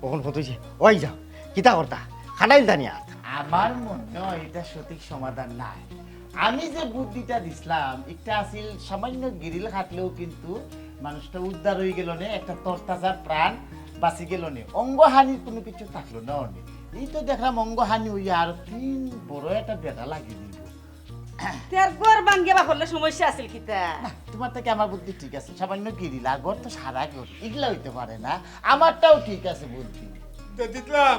অখন কত হইছে? ওই যাও, কিতা করতা? খাটাইল তানি আত। আমার মনে হয় এটা সঠিক সমাধান নাই। আমি যে বুদ্ধিটা দিছলাম, একটা আছিল সামান্য গিরিল কাটলেও কিন্তু মানুষটা উদ্ধার হয়ে গেল নে, একটা তরতাজা প্রাণ বাঁচি গেল নে, অঙ্গহানির কোনো কিছু থাকলো না অনে। এই তো দেখলাম অঙ্গহানি হইয়া আর তিন বড় একটা বেটা লাগিয়ে দিব। তোর ঘর ভাঙ্গিয়া বা করলে সমস্যা আছিল কিতা? না, তোমার থেকে আমার বুদ্ধি ঠিক আছে, সামান্য গিরিল, আর ঘর তো সারা ঘর, এগুলা হইতে পারে না, আমারটাও ঠিক আছে বুদ্ধি। দে দিতলাম,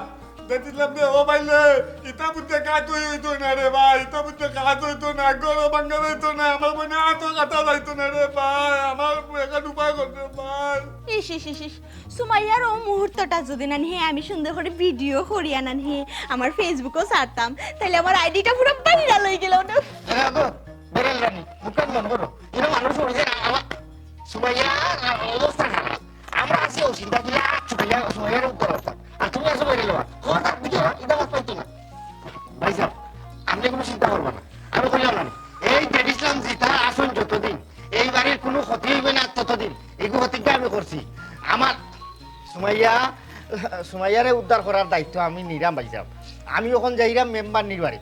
দে দিতলাম রে, ও ভাইলে, ইতা বুদ্ধি কাজ হইতো না রে ভাই, ইতা বুদ্ধি কাজ হইতো না, ঘর ভাঙ্গা হইতো না, আমার বইনর আত কাটা যাইতো না রে ভাই, আমার একটা উপায় কর রে ভাই। ইস, ইস, ইস, ইস, সুমাইয়ার ও মুহূর্তটা যদি না নিয়ে আমি সুন্দর করে ভিডিও করিয়া না নিয়ে আমার Facebook-ও ছাড়তাম, তাহলে আমার আইডিটা পুরো ভাইরাল হয়ে গেল না। এ, আগো, বেরেল রানী, মুখখান বন্ধ করো। এরা মানুষ মরে যায়, আমার সুমাইয়া, আ, অবস্থা খারাপ। আমরা আছি ও চিন্তা তুলে আর সুমাইয়া, সুমাইয়ার উদ্ধার করতাম। আর তুমি আছো বেরেল রানী। খবরদার, বুঝো না, এটা আমার পাইতো না। ভাই সাহেব, আপনি কোনো চিন্তা করবেন না। আমি কইলাম না। এই বেটিছলাম জিতা আসুন যতদিন, এই বাড়ির কোনো ক্ষতি হইবে না ততদিন। এগু ক্ষতিটা আমি করছি। আমার সুমাইয়া, সুমাইয়ারে উদ্ধার করার দায়িত্ব আমি নিরাম ভাই সাহেব। আমি অখন যাইরাম মেম্বার নির বাড়ি।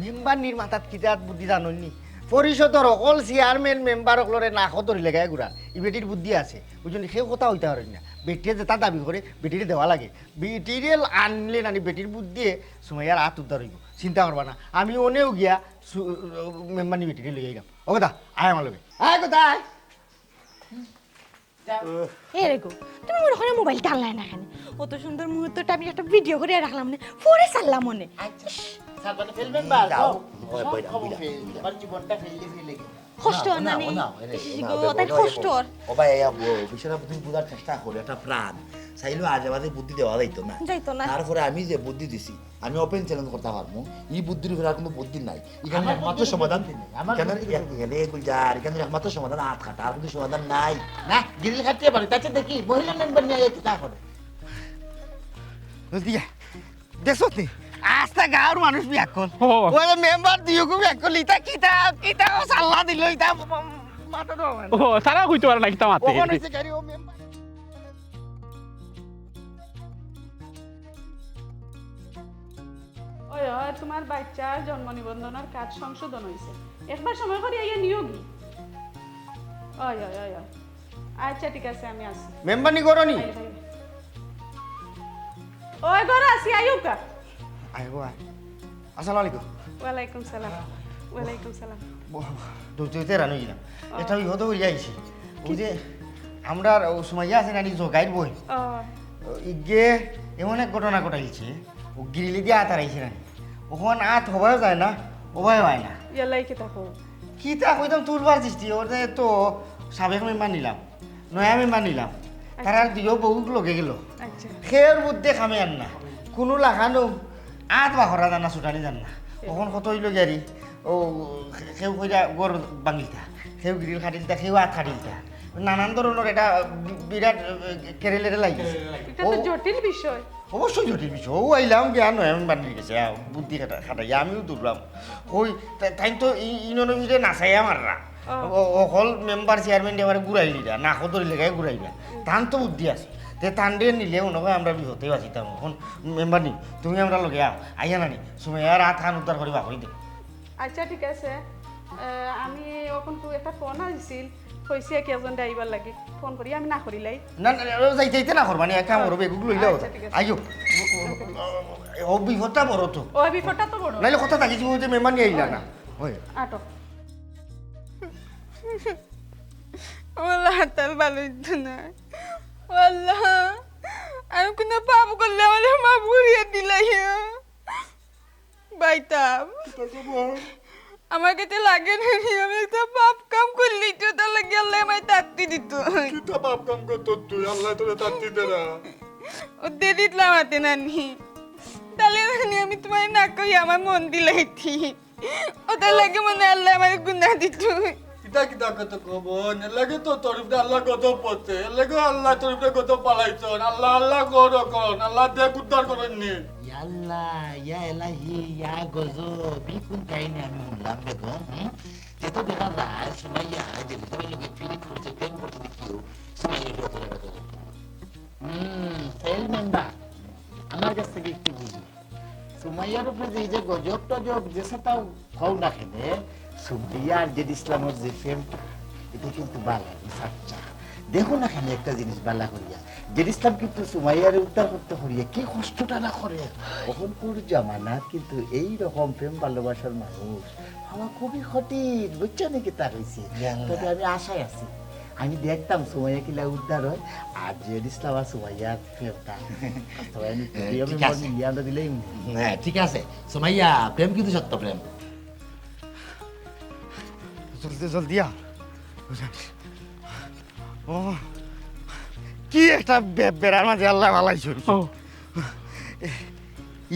মেম্বার নির মাথাত কিতা বুদ্ধি জানইন নি? পরিষদর অকল চেয়ারম্যান মেম্বার অকলরে নাকো ধরি লেগায় ঘুরার। ই বেটির বুদ্ধি আছে। বুঝছইন নি? কেউ কথা কইতা পারইন না। বেটিয়ে যেটা দাবি করে, বেটিরে দেওয়া লাগে। বেটিরে আনলে নানি বেটির বুদ্ধিয়ে সুমাইয়ার আত উদ্ধার হইব। চিন্তা করবা না। আমি অনেও গিয়া সু-, মেম্বার নি বেটিরে লই আইলাম। ও কথা, আয় আমার লগে। আয় কথা, আয়। এ রে গো, তুমি মনে করে মোবাইল টানলায় না কেনে? অত সুন্দর মুহূর্তটা আমি একটা ভিডিও করে রাখলাম নে, পরে ছাড়লাম অনে। আচ্ছা, ছাড়বা না, ফেলবেন বার, যাও। যাও। ওই, সব বইরা, খবর বইরা। ফেল, আমার জীবনটা ফেললে ফেলে গেল। কষ্ট না, না, নানি। না, এরে, ইস না, গো, ওটা তাই বলো, কষ্ট। ও ভাই, এই আবু, বিষয়টা তুমি বুঝার চেষ্টা করো, একটা প্রাণ। চাইলেও আজে বাজে বুদ্ধি দেওয়া যাইতো না। যাইতো না। তারপরে আমি যে বুদ্ধি দিছি, আমি open challenge করতে পারবো। এই বুদ্ধির উপরে আর কোনো বুদ্ধি নাই। এখানে আমার একমাত্র বুদ্ধির সমাধান, উপরে বুদ্ধি নাই। আমার এখানে বুদ্ধির এক-, উপরে। এখানে গুলজার, এখানে একমাত্র সমাধান আত কাটা, আর কোনো সমাধান নাই। না, গ্রিল কাটতে পারি, তাতে দেখি, মহিলা মেম্বার নিয়ে আইয়া কিতা করে। জলদি আয়। দেখছত নি? আস্তা গাঁওর মানুষ বিয়াক্কল। ও বাবা। ওই মেম্বার দিও গো বিয়াক্কল, ইতা কিতা, কিতা ও সাল্লা দিল, ইতা মাথা তো হয় না। ও, তারা কইতে পারে না কিতা মাতে। ওখানে হইছে গাড়ি, ও মেম্বার। ওই, ওই, তোমার বাচ্চার জন্ম নিবন্ধনের কার্ড সংশোধন হইছে। একবার সময় করি আইয়া নিও গি। ওই, ওই, ওই, ওই। আচ্ছা, ঠিক আছে, আমি আসি। মেম্বারনি করো নি? আইও, আইও। ওই ঘরে আছি, আইউক্কা। আয় গো, আয়। আসসালামু আলাইকুম। ওয়ালাইকুম সালাম। ওয়ালাইকুম সালাম। ব-, দৌড়তে দৌড়তে রান হয়ে গেলাম। ও। এটা ওই হতে হইয়া আইছি। ওই কি? যে আমরা ও সুমাইয়া আছে নানি জগাইর বই। ও। ইগে এমন এক ঘটনা ঘটাইছে, ও গ্রিলে দিয়ে আত হারাইছে নানি। ওখান আত হবাও যায় না, ওবায় হয় না। ইয়াল্লাই কিতা কও? কিতা কইতাম তুলবার সৃষ্টি, ওর তো সাবেক মেম্বার নিলাম। নয়া মেম্বার নিলাম। আচ্ছা। তারার দুইও বউ লগে গেল। আচ্ছা। খেয়ের মধ্যে খামে আর না। কোনো লাখানো আত বা করা জানা, ছুটানি জান না। অখন কত হইল গিয়ারি, ও, কেউ কইরা ঘর ভাঙিলতা, কেউ গ্রিল কাটিলতা, কেউ আত কাটিলতা। নানান ধরনের এটা বি-, বিরাট, এ, কেরেলেরে লাগিছে। এটা তো ও, জটিল বিষয়। অবশ্যই জটিল বিষয়। ও আইলাম গিয়া নয়া মেম্বার নিয়ে গেছে, আ, বুদ্ধি খাটা-, খাটাইয়া আমিও দৌড়লাম। ওই তা-, তাই তো ই-, ইনোনবিরে নাচাইয়া মাররা। ও। ও, অকল মেম্বার চেয়ারম্যান দিয়ে ঘুরাইলি না, না কত লেগায় ঘুরাইবা। তান তো বুদ্ধি আছে। তে তান দিয়ে নিলে মনে হয় আমরা বিপদে বাঁচিতাম। এখন মেম্বার নি, তুমি আমরা লগে আও, আইয়া নানি, সুমাইয়ার আত খান উদ্ধার করি বাকরি দেও। আচ্ছা, ঠিক আছে। এ, আমি অখন তো একটা ফোন আসছিল, কইছি কি একজন ড্রাইভার লাগে, ফোন করি আমি না করিলাই। না, না, না, যাইতে যাইতে না করবা নি, এক কাম করো, বেগুক লইলাও। আচ্ছা, ঠিক আছে। আইও। ও বিপদটা বড় তো। ও বিপদটা তো বড়। নাইলে কথা থাকি যে মেম্বার নিয়ে আইলা না। ওই। আটো। আমার হাতাল ভালো হইতো না। ও আল্লাহ, আমি কোনো পাপ করলে আমার মাফ করিয়া দিলাইয়া। বাইতাম। কিতা খবর? আমার কাছে লাগে না রে, আমি একটা পাপ কাম করলি তো, তার লাগে আল্লাহ আমায় তাত্তি দিত। কিতা পাপ কাম করতো তুই? আল্লাহ তোরে তাত্তি দে না। ও দে দিতলাম হাতে নানি। তাহলে নানি আমি তোমায় না কই আমার মন দিলাইতি। ওটার লাগে মনে হয় আল্লাহ আমার গুনাহ দিত। কিতা কিতা কত খবর? এর লাগে তো তোর উপরে আল্লাহ গজব পড়ছে। এর লাগে আল্লাহ তোর উপরে গজব পালাইছন। আল্লাহ, আল্লাহ গৌর করন। আল্লাহ দেখ উদ্ধার করন নি। ইয়াল্লা, ইয়া এলাহি, ইয়া গজব, ই কোন কাহিনী আমি শুনলাম বেগম? হুম? তে তো দেখা যায়, সুমাইয়া, যে ভিতরে লোকে ফিরিত করছে, প্রেম করছে, দেখিও, সুমাইয়া ভিতরে গজব। হুম, ফেল মেম্বার, আমার কাছ থেকে একটু বুঝো। সুমাইয়ার উপরে যে, এই যে গজব টজব, যে সেটাও হও না কেনে, সুমাইয়া আর জেড ইসলামর যে প্রেমটা, এটা কিন্তু বালা, সাচ্চা। দেখো না কেনে একটা জিনিস বালা করিয়া, জেড ইসলাম কিন্তু সুমাইয়ারে উদ্ধার করতে করিয়া কি কষ্টটা না করে। অখনকুর জামানাত কিন্তু এই রকম প্রেম ভালোবাসার মানুষ পাওয়া খুবই কঠিন, বুঝছো নি কিতা কইছি? জানি না। তবে আমি আশায় আছি, আমি দেখতাম সুমাইয়া কিলা উদ্ধার হয়, আর জেড ইসলাম আর সুমাইয়ার প্রেমটা। তবে আমি হ্যাঁ, ঠিক আছে। মিলিয়ে আমরা দিলেই মনে হয়। হ্যাঁ, ঠিক আছে। সুমাইয়া, প্রেম কিন্তু সত্য প্রেম। জলদি, জলদি আ। ও, কি একটা বে-, বেড়ার মাঝে আল্লাহ ভালাই চলছে। ও।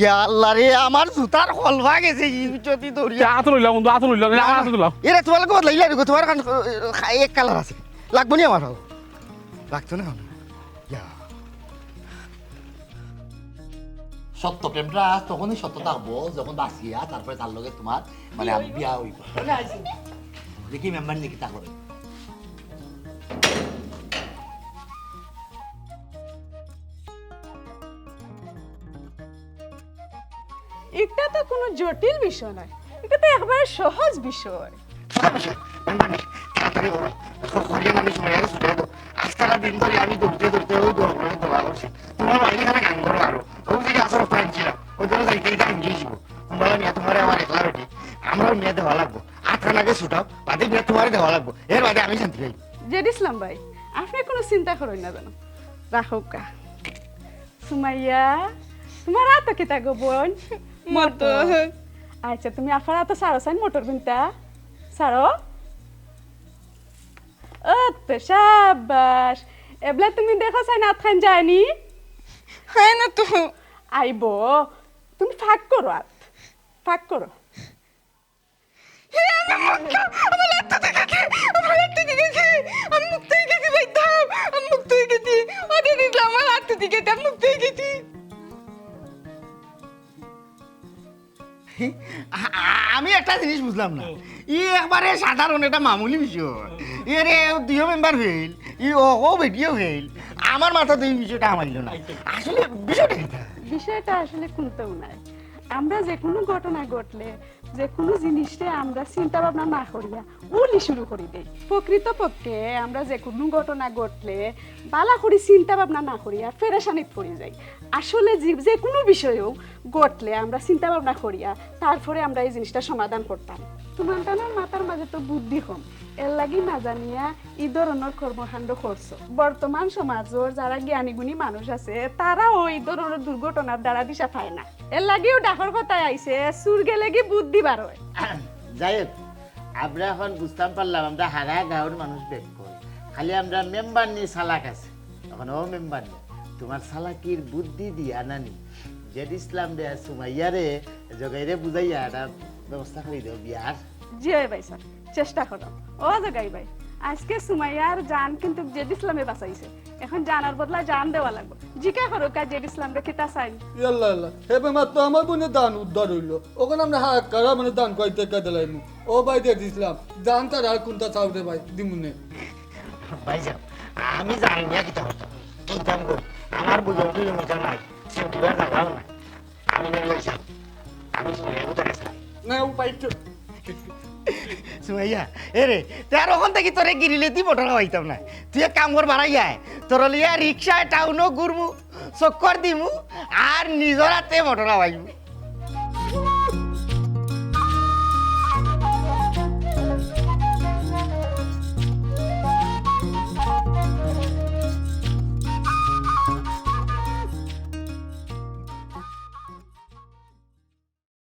ইয়া আল্লাহ রে, আমার জুতার খলফা গেছে, ই যদি দৌড়িয়া। আতো লইলাম বন্ধু, আতো লইলাম, না, আতো লইলাম। এরা তোমার কথা লইলা রে, তোমার কান, এ, এক কালার আছে। লাগবো নি আমার? লাগতো না। ইয়া। সত্য প্রেমটা তখনই সত্য থাকবো যখন বাঁচিয়া, তারপরে তার লগে তোমার মানে বিয়া হইব। দেখি মেম্বার নিয়ে কিতা করে। এটা তো কোনো জটিল বিষয় নয়, এটা তো একবারে সহজ বিষয়। তাড়াতাড়ি করো। করিয়া মানে সময় আগে ছুটে দেবো। আজ সারা দিন ধরে আমি দৌড়তে দৌড়তে ওই দোয়া করে দোয়া করছি। তোমার বাড়ি এখানে গান করো আরো। ওই দিকে আসো, ওখানে ছিলাম। ওই জন্য যাইতে যাইতে আমি গিয়েছি। তোমরা নিয়ে তোমার আমার একলা রুটি। আমরাও নিয়ে দেওয়া লাগবো। আট আনা আগে ছুটাও, বাদে নিয়ে তোমার দেওয়া লাগবো। এর বাদে আমি শান্তি পাই। জেড ইসলাম ভাই, আপনি কোনো চিন্তা করইন না জানো। রাখউক্কা। সুমাইয়া, তোমার আতো কিতা গো বোন? মোটর। আচ্ছা, তুমি আফার আতো ছাড়ো চাইন মোটর বিনতা। ছাড়ো। ও তো সাবাস। এবলা তুমি দেখো চাই না আতখান যায়নি? হয় না তো। আইবো, তুমি ফাঁক করো আত, ফাঁক করো। হে, আমি মুক্ত, আমার আত্মা থেকে গেছে, আমার আত্মা থেকে গেছে, আমি মুক্ত হয়ে গেছি ভাই, দাও, আমি মুক্ত হয়ে গেছি। ওরে দিদি, আমার আত্মা থেকে গেছে, আমি মুক্ত হয়ে গেছি। আ-, আ-, আমি একটা জিনিস বুঝলাম না। ই একবারে সাধারণ একটা মামুলি বিষয়। এরে দুইও মেম্বার ফেল, ই ও, ও বেটিও ফেল। আমার মাথাত এই বিষয়টা হামাইল না। আসলে বিষয়টা কিতা? বিষয়টা আসলে কুন্তাও নাই। আমরা যে কোনো ঘটনা ঘটলে, যে কোনো জিনিসে আমরা চিন্তা ভাবনা না করিয়া উলি শুরু করি দেই। প্রকৃতপক্ষে আমরা যে কোনো ঘটনা ঘটলে বালা করি চিন্তা ভাবনা না করিয়া পেরেশানিত পড়ি যাই। আসলে যে, যে কোনো বিষয়ও ঘটলে আমরা চিন্তা ভাবনা করিয়া তারপরে আমরা এই জিনিসটা সমাধান করতাম। তুমার তানোর মাথার মাঝে তো বুদ্ধি কম, এর লাগি না জানিয়া ই ধরনের কর্মকাণ্ড করছো। বর্তমান সমাজর যারা জ্ঞানী গুণী মানুষ আছে, তারাও এই ধরনের দুর্ঘটনার দ্বারা দিশা পায় না। এর লাগিও ডাকর কথায় আইছে, চুর গেলে কি বুদ্ধি বার হয়। যাই হোক, আমরা এখন বুঝতাম পারলাম, আমরা হারা গাঁওর মানুষ বেক্কল, খালি আমরা মেম্বার নি চালাক আছে। এখন ও মেম্বার নি, তুমার চালাকির বুদ্ধি দিয়া নানি জেড ইসলাম রে আর সুমাইয়া রে জগাইরে বুঝাইয়া একটা ব্যবস্থা করি দেও বিয়ার। জি অয় ভাইসাব, চেষ্টা করো। ও জগাই ভাই, আজকে সুমাইয়ার জান কিন্তু জেড ইসলামে বাঁচাইছে। এখন জানর বদলা জান দেওয়া লাগবো। জিকা করো কা জেড ইসলাম রে কিতা চাইন? ইয়াল্লা, ইয়াল্লা। হে বেমার তো আমার বোনের জান উদ্ধার হইলো। ওখানে আমরা হাত কারা মানে জান কইতে কা দিলাইমু। ও ভাই জেড ইসলাম, জান তার আর কুন্তা চাও রে ভাই, দিমুনে। ভাইসাব, আমি জানি না কিতা করতাম। কিতা করতাম? আমার বুঝন কিলোমিটার নাই। সিউটিবার জাগাও নাই। আমি নিয়ে লইছাম। আমি সুমাইয়া কোথায় গেছিলাম? না, উপায় তো। সুমাইয়া, এ রে, তে আর ওখান থাকি তোরে গিরিলে দি মোটর খাওয়াইতাম না। তুই এক কাম কর, বাড়াই আয়। তোর লিয়া রিক্সায় টাউনও ঘুরমু, চক্কর দিমু, আর নিজর হাতে মোটর খাওয়াইমু।